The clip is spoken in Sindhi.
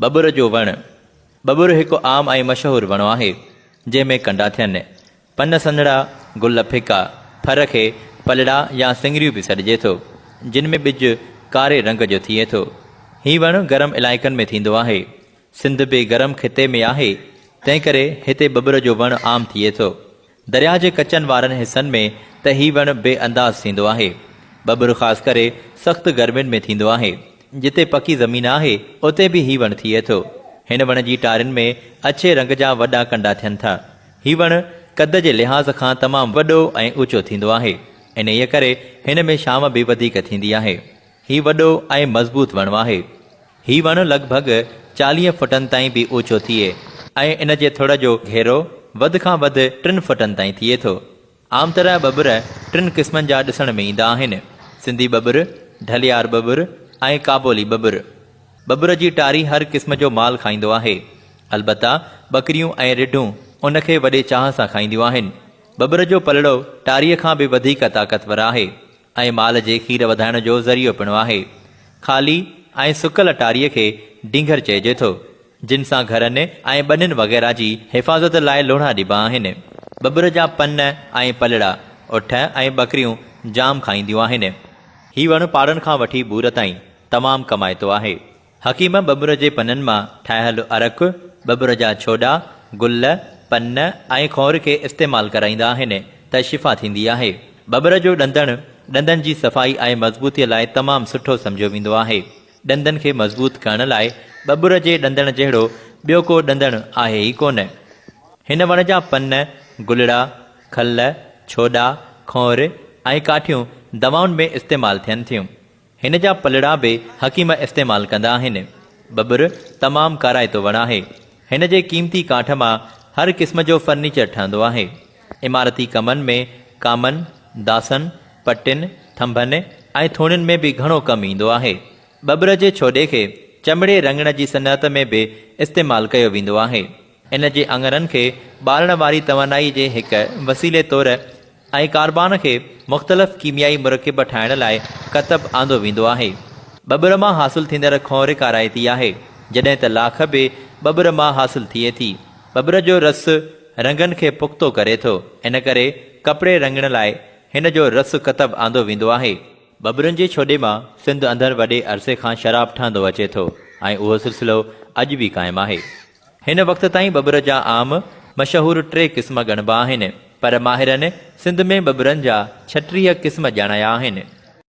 ٻٻر جو وڻ، ٻٻر هڪ عام ۽ مشهور وڻ آهي، جنهن ۾ ڪنڊا ٿين. پن سنهڙا، گل ڦڪا، ڦر کي پلڙا يا سڱريون به سڏجي ٿو، جن ۾ ٻج ڪاري رنگ جو ٿئي ٿو. هي وڻ گرم علائقن ۾ ٿيندو آهي. سنڌ به گرم خطي ۾ آهي، تنهنڪري هتي ٻٻر جو وڻ عام ٿئي ٿو. درياهه جي ڪچن وارن حصن ۾ ته هي وڻ بي انداز ٿيندو آهي. ٻٻر خاص ڪري سخت گرمين ۾ ٿيندو آهي. جتي پڪي زمين آهي، اتي به هي وڻ ٿئي ٿو. هن وڻ جي ٽارين ۾ اڇي رنگ جا وڏا ڪنڊا ٿين ٿا. هي وڻ قد جي لحاظ کان تمام وڏو ۽ اوچو ٿيندو آهي. انهيء ڪري هن ۾ شام به وڌيڪ ٿيندي آهي. هي وڏو ۽ مضبوط وڻ آهي. هي وڻ لڳ ڀڳ 40 فٽن تائين به اوچو ٿئي ۽ ان جي ٿڙ جو گهيرو وڌ کان وڌ ٽن فٽن تائين ٿئي ٿو. عام طرح ٻٻر ٽن قسمن جا ڏسڻ ۾ ايندا آهن، سنڌي ٻٻر، ڍليار ٻٻر ۽ ڪابولي ٻٻر. ٻٻر جي ٽاري هر قسم جو مال کائيندو آهي. البته ٻڪريون ۽ رڍون ان کي وڏي چاهه سان کائينديون آهن. ٻٻر جو پلڙو ٽاريء کان به وڌيڪ طاقتور آهي. ۽ مال جي کير وڌائڻ جو ذريعو پڻ آهي. خالي ۽ سڪل ٽاريء کي ڊينگهر چئجي ٿو، جن سان گهرن ۽ ٻنين وغيره جي حفاظت لاء لوڙها ڏبا آهن. ٻٻر جا پن ۽ پلڙا اٺ ۽ ٻڪريون جام کائينديون آهن. هي وڻ پاڙن کان وٺي ٻور تائين تمام ڪمائتو آهي. حڪيم ٻٻر جي پنن مان ٺاهيل عرق، ٻٻر جا ڇوڏا، گل، پن ۽ کونئر کي استعمال ڪرائيندا آهن ته شفا ٿيندي آهي. ٻٻر جو ڏندڻ ڏندن جي صفائي ۽ مضبوطيء لاء تمام سٺو سمجهيو ويندو آهي. ڏندن کي مضبوط ڪرڻ لاء ٻٻر جي ڏندڻ جهڙو ٻيو ڪو ڏندڻ آهي ئي ڪونه. هن وڻ جا پن، گلڙا، کل، ڇوڏا، کونئر ۽ ڪاٺيون دوائن ۾ استعمال ٿين ٿيون. هن جا پلڙا به حڪيم استعمال ڪندا آهن. ٻٻر تمام ڪارائتو وڻ آهي. هن جي قيمتي ڪاٺ مان هر قسم جو فرنيچر ٺهندو آهي. عمارتي ڪمن ۾ ڪامن، داسن، پٽين، ٿنڀن ۽ ٿوڻين ۾ به گهڻو ڪم ايندو آهي. ٻٻر جي ڇوڏي کي چمڙي رڱڻ جي صنعت ۾ به استعمال ڪيو ويندو آهي. ان جي اڱرن کي ٻارڻ واري توانائي جي هڪ وسيلي طور ۽ ڪاربان کي مختلف ڪيميائي مرڪب ٺاهڻ لاء ڪتب آندو ويندو آهي. ٻٻر مان حاصل ٿيندڙ کونئر ڪارائتي آهي، جڏهن ته لاک به ٻٻر مان حاصل ٿئي ٿي. ٻٻر جو رس رنگن کي پختو ڪري ٿو، ان ڪري ڪپڙي رڱڻ لاء هن جو رس ڪتب آندو ويندو آهي. ٻٻرن جي ڇوڏي مان سنڌ اندر وڏي عرصي کان شراب ٺهندو اچي ٿو ۽ اهو سلسلو اڄ به قائم آهي. هن وقت تائين ٻٻر جا عام مشهور ٽي قسم ڳڻبا آهن، پر ماهرن سنڌ ۾ ٻٻرن جا 36 قسم ڄاڻايا آهن.